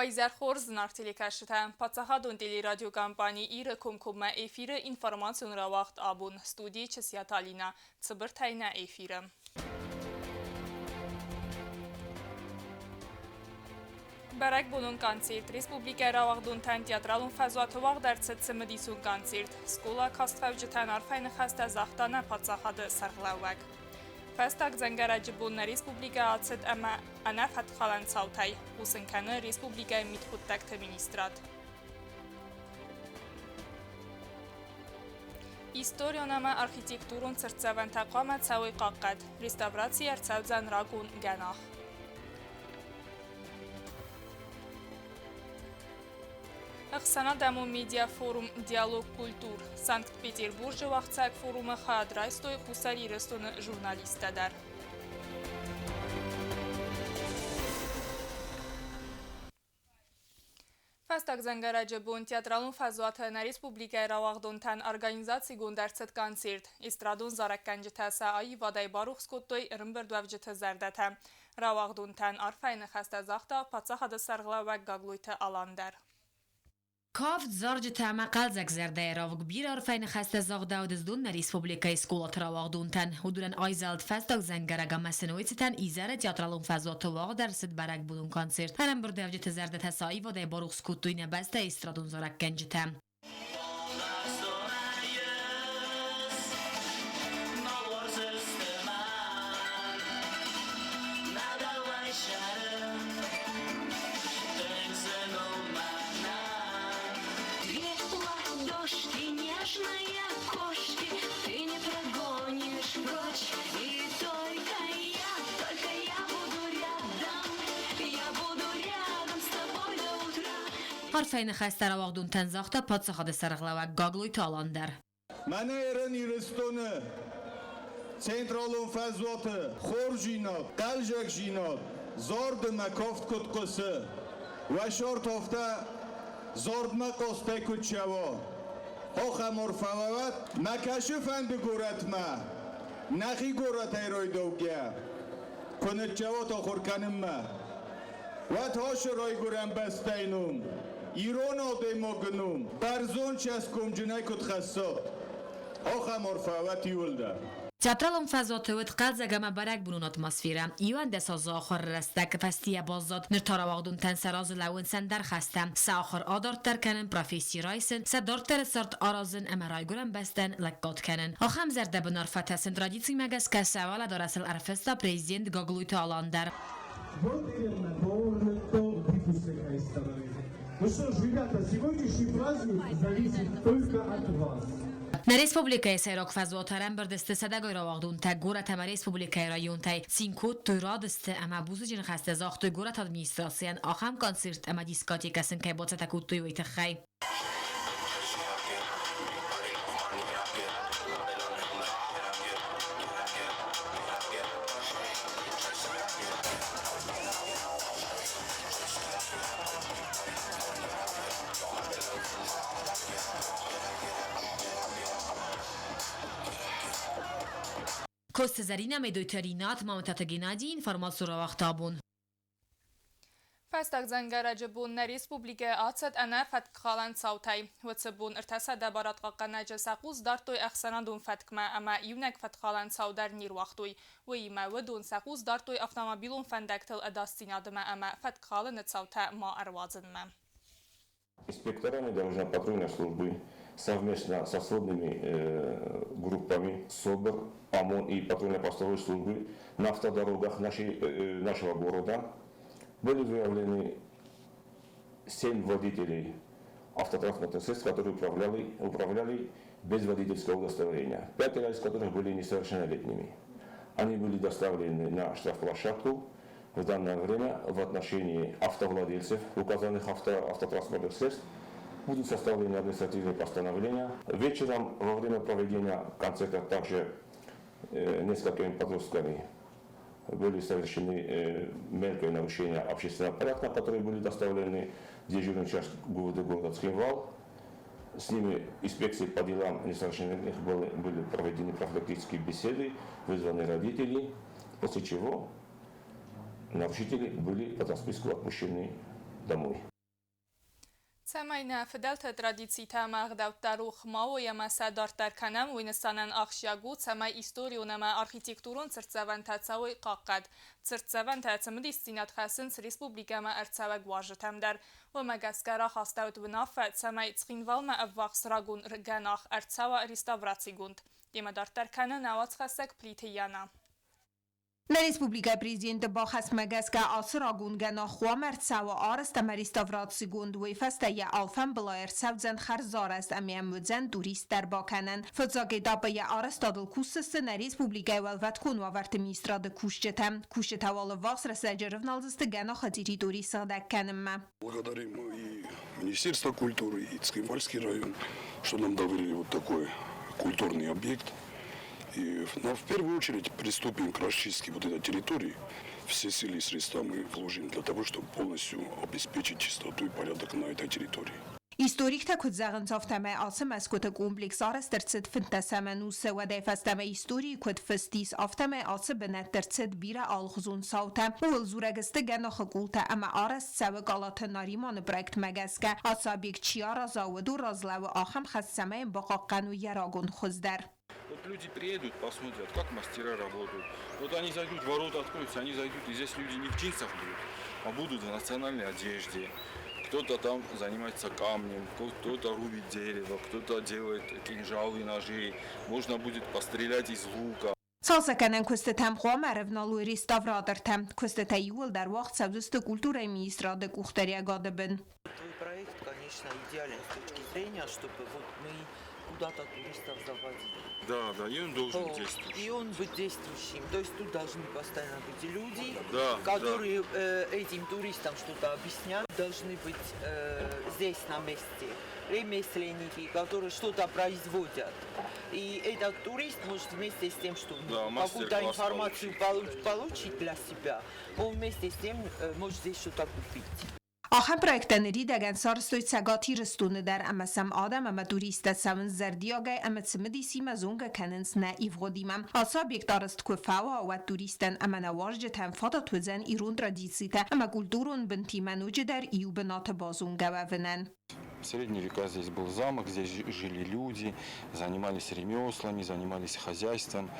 Уӕ хорз, зынаргъ телекӕсджытӕ! Паддзахадон телерадиокомпани Иры комкоммӕ эфиры информацион рауагъд абон. Студийы Чысиаты Алинӕ. Цыбыртӕй нӕ эфиры. Бӕрӕгбонон концерт. Республикӕйы рауагъдонтӕн театралон фӕзуаты уагъд ӕрцыд цымыдисон концерт. Скъола кастфӕуджытӕн арфӕйы ныхӕстӕ загъта нӕ паддзахады сӕргълӕууӕг. Фӕстаг дзӕнгӕрӕджы бон нӕ республикӕ ацыд ӕмӕ ӕнӕфӕткхалӕн цаутӕй, хъусын кӕны республикӕйы мидхъуыддӕгты министрад. Историон ӕмӕ архитектурон цыртдзӕвӕнтӕ хъуамӕ цӕуой хъахъхъӕд. Реставраци ӕрцӕудзӕн рагон гӕнах. Ӕхсӕнадӕмон медиафорум «Диалог культур» Санкт-Петербурджы уагъдцӕуӕг форумы хайад райстой Хуссар Ирыстоны журналисттӕ дӕр. Фӕстаг дзӕнгӕрӕджы бон театралон фӕзуаты нӕ республикӕйы рауагъдонтӕн организацигонд ӕрцыд концерт. Эстрадон зарӕггӕнджытӕ сӕ аивадӕй барухс кодтой ӕрӕмбырдуӕвджыты зӕрдӕтӕ. Рауагъдонтӕн арфӕйы ныхӕстӕ загъта паддзахады сӕргълӕууӕг Гаглойты Алан дӕр. Кафт, зарджытӕ ӕмӕ хъӕлдзӕг зӕрдӕйы равг бирӕ арфӕйы ныхӕстӕ загъдӕуыд знон нӕ республикӕйы скъолаты рауагъдонтӕн. Уыдонӕн айзӕлд фӕстаг дзӕнгӕрӕг ӕмӕ сын уый цытӕн изӕры театралон фӕзуаты уагъд ӕрцыд бӕрӕгбонон концерт. Ӕрӕмбырдуӕвджыты зӕрдӕтӕ сӕ аивадӕй барухс кодтой нӕ бӕстӕйы эстрадон зарӕггӕнджытӕ. Две ладошки, нежные кошки, ты не прогонишь прочь. И только я, только я буду рядом, я буду рядом с тобой до утра. Арфӕйы ныхӕстӕ рауагъдонтӕн загъта паддзахады сӕргълӕууӕг Гаглойты Алан дӕр. Мӕнӕ Ирын Ирыстоны централон фӕзуаты хорздзинад, хъӕлдзӕгдзинад, зарды мӕ кафт куыд хъуысы, уӕ сӕрт афтӕ зардмӕ хъазтӕй куыд цӕуа, ахӕм арфӕ уӕд. Мӕ кӕсы фӕнды горӕтмӕ, нӕхи горӕтӕй райдаугӕ, куы ныццӕуат ахуыр кӕнынмӕ, уӕд ацы райгуырӕн бӕстӕйы ном, ирон адӕймагы ном бӕрзонд цӕсгомджынӕй куыд хӕссат, ахӕм арфӕ уӕд иуылдӕр. Театралон фӕзуаты уыд хъӕлдзӕг ӕмӕ бӕрӕгбонон атмосферӕ. 11 азы ахуыры рӕстӕг фӕстийӕ баззад, ныр та рауагъдонтӕн сӕ разы лӕууынц ӕндӕр хӕстӕ, сӕ ахуыр адарддӕр кӕнын, професси райсын, сӕ дарддӕры цард аразын ӕмӕ райгуырӕн бӕстӕн лӕггад кӕнын. Ахӕм зӕрдӕбын арфӕтӕ сын традицимӕ гӕсгӕ сӕ уӕлӕдарӕсыл ӕрфыста президент Гаглойты Алан дӕр. Вот именно выпуск Ну что ж, ребята, сегодняшний праздник зависит только от вас. Нӕ республикӕйы сӕйраг фӕзуат ӕрӕмбырд сты сӕдӕгай рауагъдонтӕ горӕт ӕмӕ республикӕйы районтӕй. Цин кодтой, радысты ӕмӕ бузныджы ныхӕстӕ загътой горӕты администрацийӕн ахӕм концерт ӕмӕ дискотекӕ сын кӕй бацӕттӕ кодтой, уый тыххӕй. Коцты Зӕринӕ, Медойты Ринат, Мамытаты Геннадий информаци рауагъта абон. Фӕстаг дзӕнгӕрӕджы бон нӕ республикӕйы ацыд ӕнӕ фӕткхалӕн цаутӕй. Уыцы бон 300 барадхъахъхъӕнӕджы сӕ хъус дардтой ӕхсӕнадон фӕткмӕ ӕмӕ иунӕг фӕткхалӕн цау дӕр не руагътой. Уыимӕ уыдон сӕ хъус дардтой автомобилон фӕндӕгтыл ӕдасдзинадмӕ ӕмӕ фӕткхалыны цаутӕ ма ӕруадзынмӕ. Инспекторами дорожно-патрульной службы совместно со сводными группами СОБР, ОМОН и патрульно-постовой службы на автодорогах нашего города были выявлены 7 водителей автотранспортных средств, которые управляли без водительского удостоверения, пятеро из которых были несовершеннолетними. Они были доставлены на штрафплощадку. В данное время в отношении автовладельцев указанных автотранспортных средств будут составлены административные постановления. Вечером во время проведения концерта также несколькими подростками были совершены мелкие нарушения общественного порядка, которые были доставлены в дежурную часть ГУВД города Цхинвал. С ними инспекции по делам несовершеннолетних были проведены профилактические беседы, вызваны родители, после чего нарушители были под расписку отпущены домой. Цӕмӕй нӕ фыдӕлты традицитӕ ӕмӕ ӕгъдӕуттӕ рох ма уой ӕмӕ сӕ дарддӕр кӕнӕм, уый нысанӕн ахсджиаг у, цӕмӕй историон ӕмӕ архитектурон цыртдзӕвӕнтӕ цӕуой хъахъхъӕд. Цыртдзӕвӕнтӕ цымыдисдзинад хӕссынц республикӕмӕ ӕрцӕуӕг уазджытӕм дӕр. Уымӕ гӕсгӕ рахастӕуыд уынаффӕ, цӕмӕй Цхинвалмӕ ӕввахс рагон гӕнах ӕрцӕуа реставрацигонд. Йемӕ дарддӕр кӕны нӕ уацхӕссӕг Плиты Яна. Нӕ республикӕйы президенты бахӕсмӕ гӕсгӕ ацы рагон гӕнах хъуамӕ ӕрцӕуа арӕзт ӕмӕ реставрацигонд, уый фӕстӕ йӕ алфӕмбылай ӕрцӕудзӕн хӕрзарӕзт ӕмӕ йӕм уыдзӕн туристтӕ ӕрбакӕнӕн. Фыццаг этапы йӕ арӕзтадыл кусдзысты нӕ республикӕйы Уӕлвӕткон уавӕрты министрады кусджытӕ. Кусджытӕ уал ӕввахс рӕстӕджы рывналдзысты гӕнахы территори сыгъдӕг кӕнынмӕ. Благодарим и Министерство культуры, и Цхинвальский район, что нам доверили вот такой культурный объект. И но в первую очередь приступим к расчистке вот этой территории. Все силы и средства мы вложим для того, чтобы полностью обеспечить чистоту и порядок на этой территории. Историктӕ куыд зӕгъынц, афтӕмӕй ацы мӕсгуыты комплекс арӕзт ӕрцыд 15 ӕнусы. Уӕдӕй фӕстӕмӕ историйы куыд фыст ис, афтӕмӕй ацы бынӕтты ӕрцыд бирӕ алыхуызон цаутӕ. Ууыл дзурӕг сты гӕнахы къултӕ ӕмӕ арӕзт цӕуы Галаты Нариманы проектмӕ гӕсгӕ. Ацы объект чи араза, уыдон раз лӕууы ахӕм хӕс, цӕмӕй йын бахъахъхъӕной йӕ рагон хуыз дӕр. Вот люди приедут, посмотрят, как мастера работают. Вот они зайдут, ворота откроются, они зайдут, и здесь люди не в джинсах будут, а будут в национальной одежде. Кто-то там занимается камнем, кто-то рубит дерево, кто-то делает кинжалы, ножи. Можно будет пострелять из лука. Цалцӕггӕнӕн куыстытӕм хъуамӕ ӕрӕвналой реставратортӕ. Куыстытӕ иууылдӕр уагъд цӕудзысты культурӕйы министрады къухдариӕгады бын. Твой проект, конечно, идеален с точки зрения, чтобы вот мы куда-то туристов заводили. Да, и он должен быть действующим. И он быть действующим. То есть тут должны постоянно быть люди, которые этим туристам что-то объяснят, должны быть здесь на месте ремесленники, которые что-то производят. И этот турист может вместе с тем, что какую-то информацию получить для себя, он вместе с тем может здесь что-то купить. Ахӕм проекттӕ ныридӕгӕн сарӕзтой Цӕгат Ирыстоны дӕр ӕмӕ сӕм адӕм ӕмӕ туристтӕ цӕуынц зӕрдиагӕй ӕмӕ цымыдисимӕ зонгӕ кӕнынц нӕ ивгъуыдимӕ. Ацы объект арӕзт куы фӕуа, уӕд туристтӕн ӕмӕ нӕ уазджытӕн фадат уыдзӕн ирон традицитӕ ӕмӕ культурон бынтимӕ ноджыдӕр иу бынаты базонгӕ уӕвынӕн. В средние века здесь был замок, здесь жили люди, занимались ремеслами, занимались хозяйством,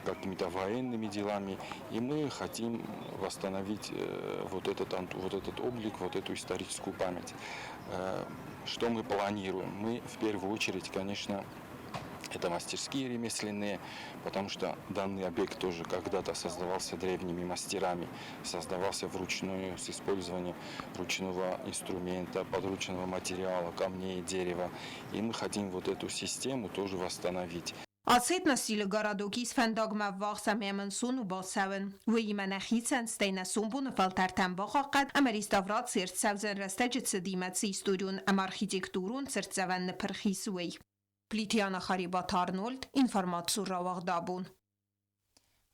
какими-то военными делами. И мы хотим восстановить вот этот облик, вот эту историческую память. Что мы планируем? Мы в первую очередь, конечно, это мастерские ремесленные, потому что данный объект тоже когда-то создавался древними мастерами, создавался вручную с использованием ручного инструмента, подручного материала, камней, дерева. И мы хотим вот эту систему тоже восстановить. Ацы этносстилы городок ис фӕндагмӕ ввахс ӕмӕ йӕм ӕнцон у бацӕуӕн. Уыимӕ нӕ хицӕн, стӕй нӕ сомбоны фӕлтӕртӕм бахъахъхъӕд ӕмӕ реставраци ӕрцӕудзӕн рӕстӕджы цыдимӕ цы историон ӕмӕ архитектурон цыртдзӕвӕн ныппырх ис, уый. Плитиана Харибаты Арнольд, информацион рауагъд абон.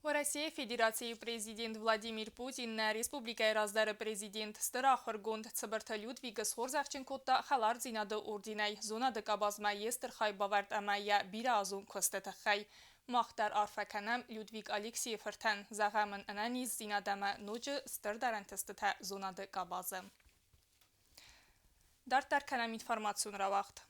Уӕрӕсейы Федерацийы президент Владимир Путин нӕ республикӕйы раздӕры президент, стыр ахуыргонд Цыбырты Людвигы схорзӕхджын кодта Хӕлардзинады орденӕй зонады къабазмӕ йе стыр хайбавӕрд ӕмӕ йӕ бирӕазон куысты тыххӕй. Мах дӕр арфӕ кӕнӕм Людвиг Алексийы фыртӕн, зӕгъӕм ын ӕнӕниздзинад ӕмӕ ноджы стырдӕр ӕнтыстытӕ зонады къабазы. Дарддӕр кӕнӕм информацион рауагъд.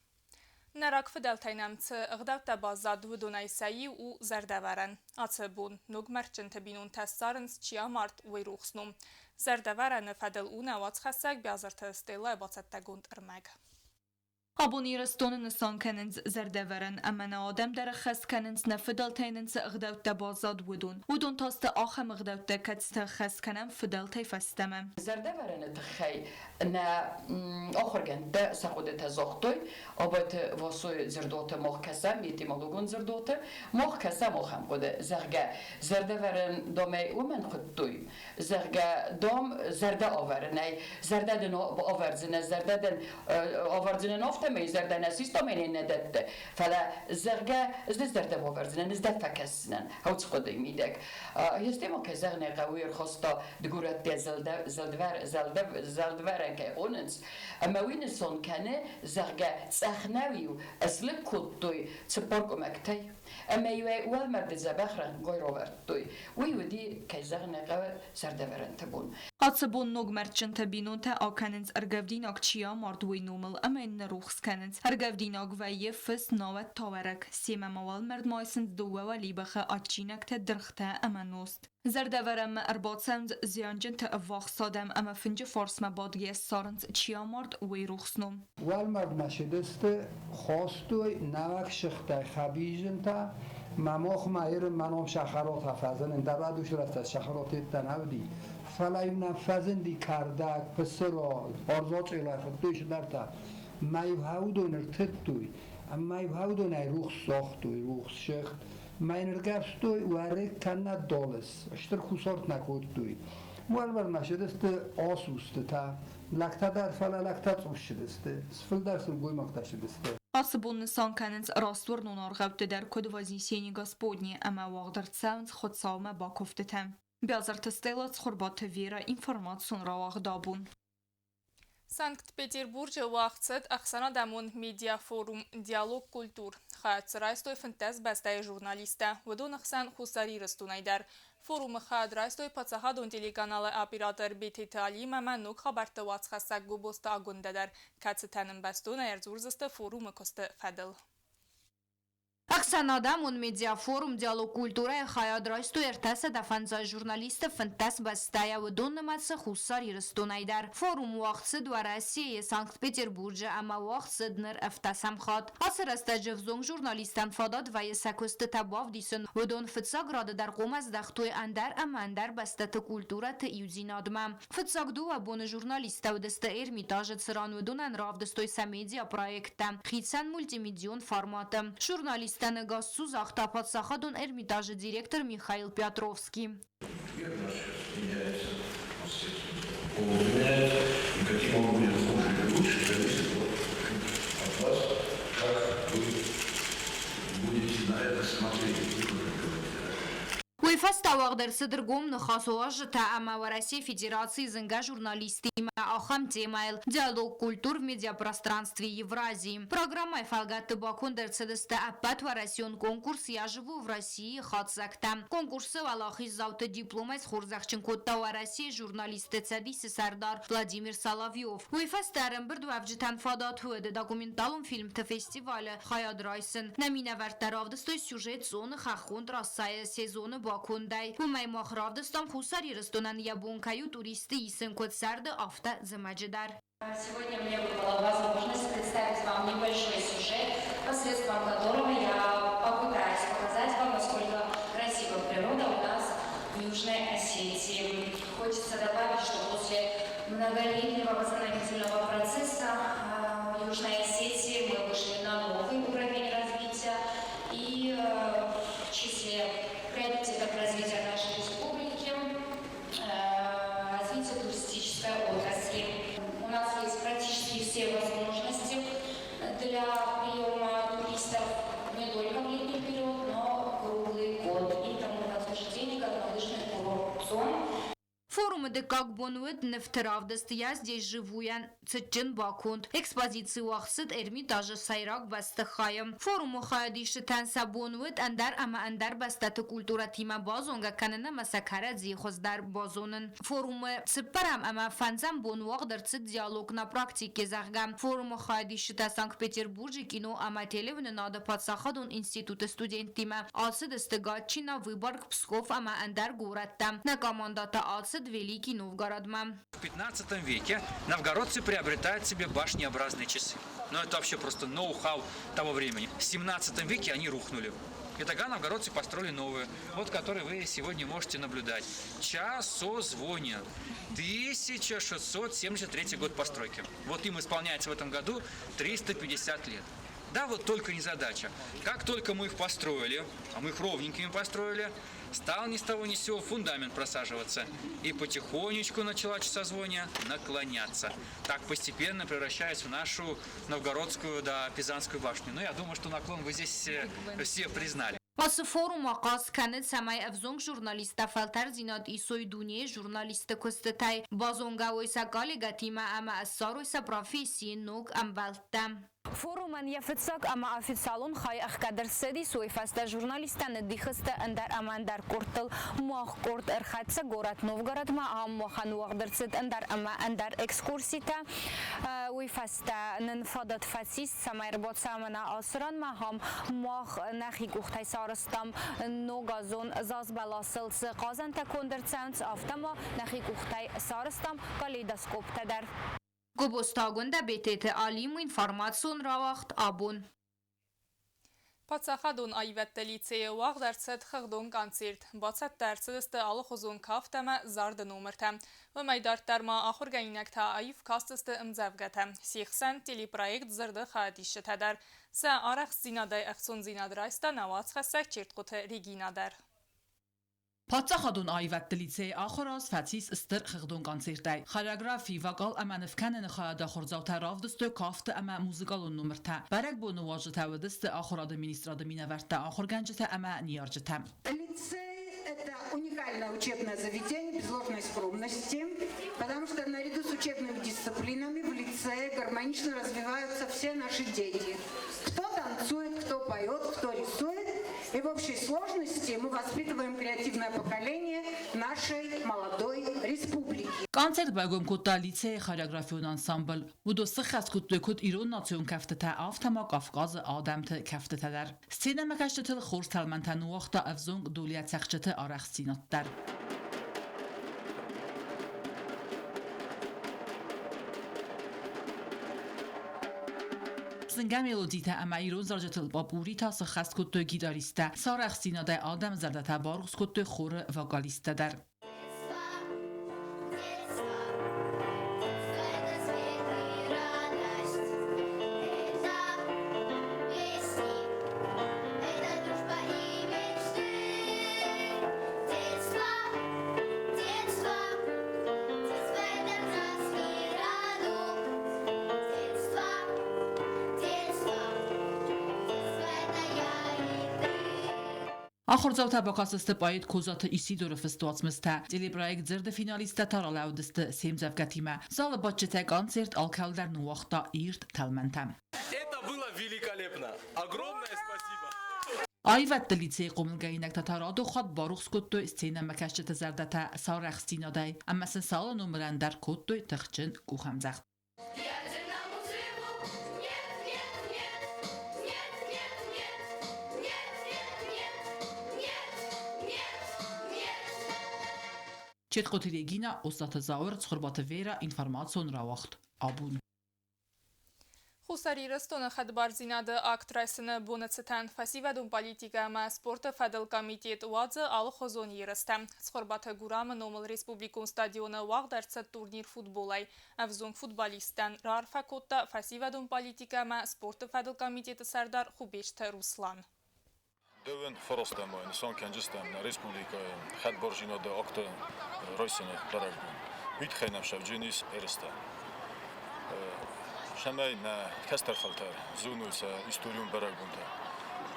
Нӕ рагфыдӕлтӕй нӕм цы ӕгъдӕуттӕ баззад, уыдонӕй сӕ иу у зӕрдӕвӕрӕн. Ацы бон ног мӕрдджынты бинонтӕ ссарынц, чи амард, уый рухс ном. Зӕрдӕвӕрӕны фӕдыл у нӕ уацхӕссӕг Биазырты Стеллӕйы бацӕттӕгонд ӕрмӕг. Абон Ирыстоны нысан кӕнынц зӕрдӕвӕрӕн ӕмӕ нӕ адӕм дӕр ӕххӕст кӕнынц нӕ фыдӕлтӕй нын цы ӕгъдӕуттӕ баззад, уыдон. Уыдон та сты ахӕм ӕгъдӕуттӕ, кӕцыты ӕххӕст кӕнӕм фыдӕлтӕй фӕстӕмӕ. Зӕрдӕвӕрӕны тыххӕй нӕ ахуыргӕндтӕ сӕ хъуыдытӕ загътой, Абайты Васойы дзырдуаты мах кӕсӕм, этимологон дзырдуаты мах кӕсӕм ахӕм хъуыды, зӕгъгӕ, зӕрдӕвӕрӕн домӕй уымӕн хуыдтой, зӕгъгӕ, дам, зӕрдӕ ӕвӕрынӕй, зӕрдӕ дын авӕрдзынӕ, зӕрдӕ дын авӕрдзынӕн афтӕ. Афтӕмӕй зӕрдӕ нӕ систа ӕмӕ йын нӕ дӕтты, фӕлӕ, зӕгъгӕ, ӕз дӕ зӕрдӕ бавӕрдзынӕн, ӕз дӕ фӕкӕсдзынӕн хъӕуы хъуыдыйы мидӕг. Естема, кӕй зӕгъын ӕй хъӕуы, ӕрхаста дыгурӕттӕ зӕлдвӕрӕн кӕй хонынц, ӕмӕ уый нысан кӕны, зӕгъгӕ, цъӕх нӕу-иу ӕслыг кодтой цыппар къуымӕгтӕй. Ӕмӕ-иу ӕй уӕлмӕрды дзӕбӕх рӕнгъгай равӕрдтой. Уый уыди, кӕй зӕгъын ӕй хъӕуы, зӕрдӕвӕрӕнты бон. Ацы бон ног мӕрдджынтӕ бинонтӕ акӕнынц ӕргӕвдинаг чи амард, уый номыл ӕмӕ йын ныррухс кӕнынц. Ӕргӕвдинаг вӕййы фыс, науӕд тауӕрӕг. Семӕ ма уӕлмӕрдмӕ айсынц дыууӕ уӕлибӕхы адджинӕгтӕ, дыргътӕ ӕмӕ нозт. Зӕрдӕвӕрӕнмӕ ӕрбацӕуынц зианджынты ӕввахс адӕм ӕмӕ фынджы фарсмӕ бадгӕйӕ ссарынц, чи амард, уый рухс ном. Уӕлмӕрдмӕ цыдысты, хостой нӕуӕг сыгъдӕй хӕбизынтӕ, мӕ мохмӕ Иры мӕ ном Сахаротӕ фӕзынын, дӕ рӕдусы Сахаротеттӕ нӕ уыди, фӕлӕ-иу нӕм фӕзынди кӕрдӕг, пысыро, орзоцъилӕй хуыдтой цыдӕртӕ. Мӕ-иу уыдон ӕртыдтой, ӕмӕ-иу уыдонӕй рухс согътой, рухс сыгъд. Мӕ йын ӕргӕвстой уӕрыкк кӕнӕ долыс, стыр кусарт нӕ кодтой. Уӕлмӕрдмӕ цыдысты асустытӕ, лӕгтӕ дӕр, фӕлӕ лӕгтӕ цъус цыдысты, фылдӕр сылгоймӕгтӕ цыдысты. Ацы бон нысан кӕнынц растуырнон аргъӕутты дӕр куыд Вознесение Господне ӕмӕ уагъд ӕрцӕуынц Хуыцаумӕ бакуывдтытӕ. Бязырты Стелла, Цхуырбаты Вера, информацион рауагъд абон. Санкт-Петербурджы уагъд цыд ӕхсӕнадӕмон медиафорум «Диалог культур». Хайад дзы райстой 15 бӕстӕйы журналисттӕ, уыдоны хсӕн Хуссар Ирыстонӕй дӕр. Форумы хайад райстой паддзахадон телеканалы оператор Бететы Алим ӕмӕ ног хабӕртты уацхӕссӕг Гобозты Агуындӕ дӕр, кӕцытӕ нын бӕстонӕй ӕрдзурдзысты форумы куысты фӕдыл. Ӕхсӕнадӕмон медиафорум «Диалог культурӕйы» хайад райстой 350 журналисты 15 бӕстӕйӕ, уыдон нымӕцы Хуссар Ирыстонӕй дӕр. Форум уагъд цыд Уӕрӕсейы, Санкт-Петербурджы ӕмӕ уагъд цыд ныр ӕвддӕсӕм хатт. Ацы рӕстӕджы ӕвзонг журналисттӕн фадат вӕййы сӕ куыстытӕ бавдисын. Уыдон фыццаг рады дӕр хъуамӕ здӕхтой ӕндӕр ӕмӕ ӕндӕр бӕстӕты культурӕты иудзинадмӕ. Фыццаг дыууӕ боны журналисттӕ уыдысты Эрмитажы, цыран уыдонӕн равдыстой сӕ медиапроекттӕ хицӕн мультимедион форматы. Журналисттӕн ӕгас цу загъта паддзахадон Эрмитажы директор Михаил Петровский. Мир наш меняется, он меняется, и каким он будет хуже или лучше, зависит от вас, как вы будете на это смотреть. Уый фӕстӕ уагъд ӕрцыд ӕргом ныхас уазджытӕ ӕмӕ Уӕрӕсейы Федерацийы зынгӕ журналисттимӕ ахӕм темӕйыл «Диалог культур в медиапространстве Евразии». Программӕйы фӕлгӕтты баконд ӕрцыдысты ӕппӕтуӕрӕсеон конкурс «Я живу в России» хатдзӕгтӕ. Конкурсы уӕлахиздзауты дипломӕй схорзӕхджын кодта Уӕрӕсейы журналистты цӕдисы сӕрдар Владимир Соловьев. Уый фӕстӕ ӕрӕмбырдуӕвджытӕн фадат уыд документалон фильмты фестивалы хайад райсын. Нӕ минӕвӕрттӕ равдыстой сюжет Цъоны хӕххон трассӕйы сезоны бакондӕй. Уымӕй мах равдыстам Хуссар Ирыстонӕн йӕ бон кӕй у туристты исын куыд сӕрды, афтӕ зымӕджы дӕр. Сегодня мне выпала возможность представить вам небольшой сюжет, посредством которого я попытаюсь показать вам, насколько красива природа у нас в Южной Осетии. Хочется добавить, что после многолетнего восстановительного процесса в Южной Осетии мы вышли на новый уровень развития и в числе приоритетов развития нашей республики развитие туристической отрасли. У нас есть практически все возможности для приема туристов не только в летний период, но круглый год. И тому подтверждение, как горнолыжный курорт Цон. Форумы дыккаг бон уыд нывты равдыст «Я здесь живу»-йӕн цытджын баконд. Экспозици уагъд цыд Эрмитажы сӕйраг бӕстыхайы. Форумы хайадисджытӕн сӕ бон уыд ӕндӕр ӕмӕ ӕндӕр бӕстӕты культурӕтимӕ базонгӕ кӕнын ӕмӕ сӕ кӕрӕдзийы хуыздӕр базонын. Форумы цыппӕрӕм ӕмӕ фӕндзӕм бон уагъд ӕрцыд диалог на практике, зӕгъгӕ. Форумы хайадисджытӕ Санкт-Петербурджы кино ӕмӕ телеуынынады паддзахадон институты студенттимӕ ацыдысты Гатчина, Выборг, Псков ӕмӕ ӕндӕр горӕттӕм. Нӕ командӕ та ацыд Великий Новгородмӕ. В 15 веке новгородцы приобретают себе башнеобразные часы. Но это вообще просто ноу-хау того времени. В 17 веке они рухнули. И тогда новгородцы построили новые, вот которые вы сегодня можете наблюдать. Часозвоня. 1673 год постройки. Вот им исполняется в этом году 350 лет. Да, вот только незадача. Как только мы их построили, а мы их ровненькими построили, Стал ни с того ни с сего фундамент просаживаться. И потихонечку начала часозвония наклоняться. Так постепенно превращаясь в нашу новгородскую, да, Пизанскую башню. Ну, я думаю, что наклон вы здесь все признали. Ацы форум ахъаз кӕны, цӕмӕй ӕвзонг журналисттӕ фӕлтӕрддзинад исой дунейы журналистты куыстытӕй, базонгӕ уой сӕ коллегӕтимӕ ӕмӕ ссарой сӕ профессийы ног ӕмбӕлттӕ. Форумӕн йӕ фыццаг ӕмӕ официалон хай ӕхгӕд ӕрцыдис, уый фӕстӕ журналисттӕ ныддих сты ӕндӕр ӕмӕ ӕндӕр къордтыл. Мах къорд ӕрхӕццӕ горӕт Новгородмӕ, ам махӕн уагъд ӕрцыд ӕндӕр ӕмӕ ӕндӕр экскурситӕ. Уый фӕстӕ нын фадат фӕцис, цӕмӕй ӕрбацӕуӕм нӕ ацы ранмӕ, ахӕм мах нӕхи къухтӕй сарӕзтам ногазон зазбӕласыл цы хъазӕнтӕ конд ӕрцӕуынц, афтӕ ма нӕхи къухтӕй сарӕзтам калейдоскоптӕ дӕр. Гобозтагондӕ Бететы Алимы информацион рауагъд абон. Паддзахадон аивӕдты лицейы уагъд ӕрцыд хыгъдон концерт. Бацӕттӕ ӕрцыдысты алыхуызон кафт ӕмӕ зарды номыртӕ. Уымӕй дарддӕр ма ахуыргӕнинӕгтӕ аив кастысты ӕмдзӕвгӕтӕ. Се хсӕн телепроект «Дзырды хайадисджытӕ» дӕр. Сӕ арӕхстдзинадӕй ӕхцондзинад райста нӕ уацхӕссӕг Чертхъуты Регинӕ дӕр. Паддзахадон аивӕдты лицейы ахуыр аз фӕцис стыр хыгъдон концертӕй. Хореографи, вокал ӕмӕ нывкӕныны хайады ахуырдзаутӕ равдыстой кафты ӕмӕ музыкалон номыртӕ. Бӕрӕгбоны уазджытӕ уыдысты ахуырады министрады минӕвӕрттӕ, ахуыргӕнджытӕ ӕмӕ ныййарджытӕ. Лицей – это уникальное учебное заведение без ложной скромности, потому что наряду с учебными дисциплинами в лицее гармонично развиваются все наши дети. Кто танцует, кто поет, кто рисует. И в общей сложности мы воспитываем креативное поколение нашей молодой республики. Концерт байгом кодта лицейы хореографион ансамбль. Уыдон сыххӕст кодтой куыд ирон национ кӕфтытӕ, афтӕ ма Кавказы адӕмты кӕфтытӕ дӕр. Сценӕмӕкӕсджытыл хорз тӕлмӕнтӕ ныууагъта ӕвзонг долиацӕгъдджыты арӕхстдзинад дӕр. Зынгӕ мелодитӕ ӕмӕ ирон зарджытыл попуритӕ сыххӕст кодтой гитаристтӕ, сӕ арӕхстдзинадӕй адӕмы зӕрдӕтӕ барухс кодтой хоры вокалисттӕ дӕр. Ахуырдзаутӕ бакастысты поэт Козаты Исидоры фыст уацмыстӕ. Телепроект «Дзырды финалисттӕ та ралӕудысты се мдзӕвгӕтимӕ. Залы бадджытӕ концерт алкӕуылдӕр ныууагъта ирд тӕлмӕнтӕ. Это было великолепно! Огромное спасибо! Аивӕдты лицейы хъомылгӕнинӕгтӕ та радон хатт барухс кодтой сценӕмӕкӕсджыты зӕрдӕтӕ сӕ арӕхстдзинадӕй ӕмӕ сын сӕ алы номырӕн дӕр кодтой тыхджын къухӕмдзӕгъд. Четхъоты Регина, Остъаты Зауыр, Цхуырбаты Вера, информацион рауагъд Абон. Хуссар Ирыстоны хӕдбардзинады акт райсыны боны цытӕн фӕсивӕдон политикӕ ӕмӕ спорты фӕдыл комитет уадзы алыхуызон ерыстӕ. Цхуырбаты Гурамы номыл республикон стадионы уагъд ӕрцыд турнир футболӕй. Ӕвзонг футболисттӕн раарфӕ кодта фӕсивӕдон политикӕ ӕмӕ спорты фӕдыл комитеты сӕрдар Хубежты Руслан. Дыууын фарастӕм нысан кӕнджыстӕм нӕ республикӕйы хӕдбардзинады акты райсыны бӕрӕгбон. Уый тыххӕй нӕм сӕвджын ис ерыстӕ. Цӕмӕй нӕ кӕстӕр фӕлтӕр зоной сӕ историон бӕрӕгбонтӕ.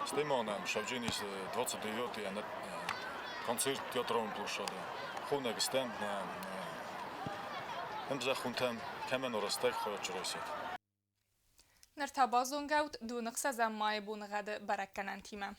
Стӕй ма нӕм сӕвджын ис 29 концерт театралон площады. Хонӕг стӕм нӕ ӕмзӕххонтӕм, кӕмӕн рӕстӕг хайад райсӕт. Ныр та базонгӕут доныхсӕзӕм майы боныгъӕды бӕрӕггӕнӕнтимӕ.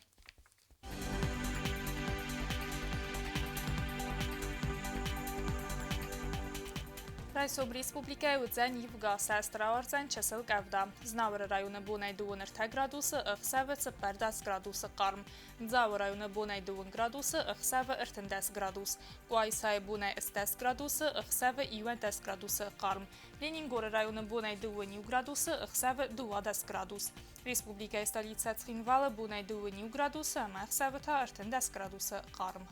Райсом республикӕйы уыдзӕн ивгӕ, сӕст рауардзӕн чысыл къӕвда. Знауыры районы бонӕй 23 градусы, ӕхсӕвы 14 градусы хъарм. Дзауы районы бонӕй 2 градусы, ӕхсӕвы 13 градус. Къуайсайы бонӕй 10 градусы, ӕхсӕвы 11 градусы хъарм. Ленингоры районы бонӕй 2 градусы, ӕхсӕвы 12 градус. Республикӕйы столицӕ Цхинвалы бонӕй 2 градусы ӕмӕ ӕхсӕвы та 13 градусы хъарм.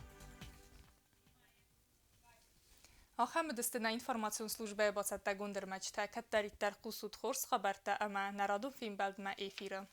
Ахӕм уыдысты нӕ информацион службӕйы бацӕттӕгонд ӕрмӕджытӕ. Кӕддӕриддӕр хъусут хорз хабӕрттӕ ӕмӕ нӕ радон фембӕлдмӕ эфиры.